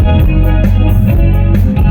တၢ်ဘျုးနၤ, ကသးဝံၣ်အိၣ်သကိးနီတဖျၢၣ်ဒီးနီၤ, ကသးဝံၣ်လၢတၢ်အ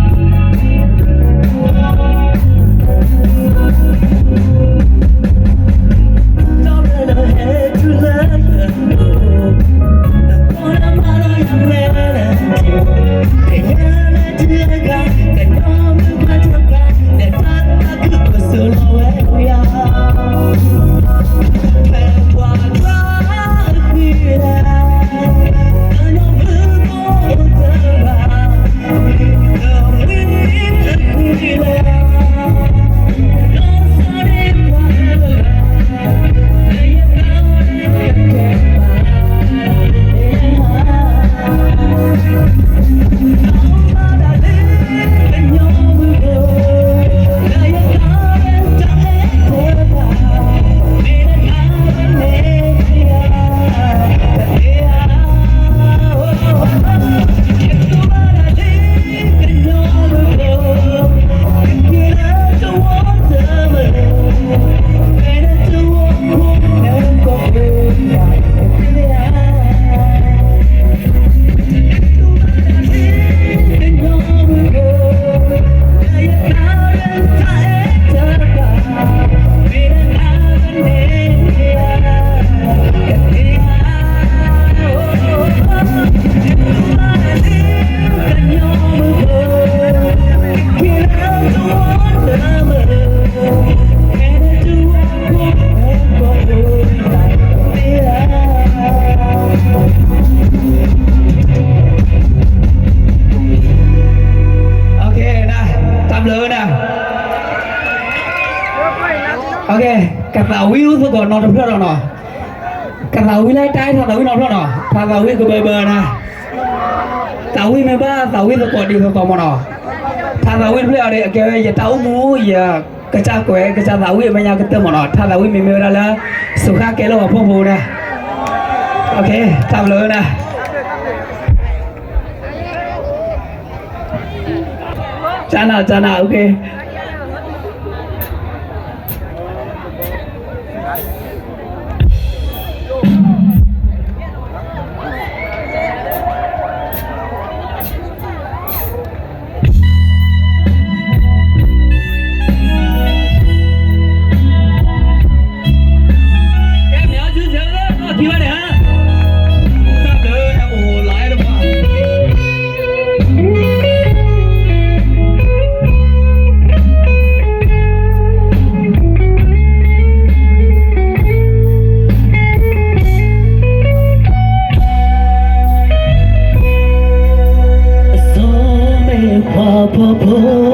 ဲၣ်ထီၣ်သးဝံၣ်နီတဖျၢၣ်နီၤ, ထါသးဝံၣ်ကဘၢဘၢနၤ, သးဝံၣ်မ့ၢ်ဘၣ်သးဝံၣ်သကိးဒ်သိးသိးမ့ၢ်နီၤ, ထါသးဝံၣ်တဖျၢၣ်အံၤဒီး အကဲဝဲယတၢ်အိၣ်မူ ယကစၢ်ကွဲးကစၢ်သးဝံၣ်အမဲာ်ညါကတၢၢ်မ့ၢ်နီၤ, ထါသးဝံၣ်မ့မ့ၢ်ဝဲဒၣ်လၢ စူၤဃါကဲလၢပှၤဖှီၣ်ဖိန့ၣ်, တၢ်ဘျုးနၤ, ကနၣ်ကနၣ် စီၤမ့ၢ်ပှၤဖှီၣ်ဖိ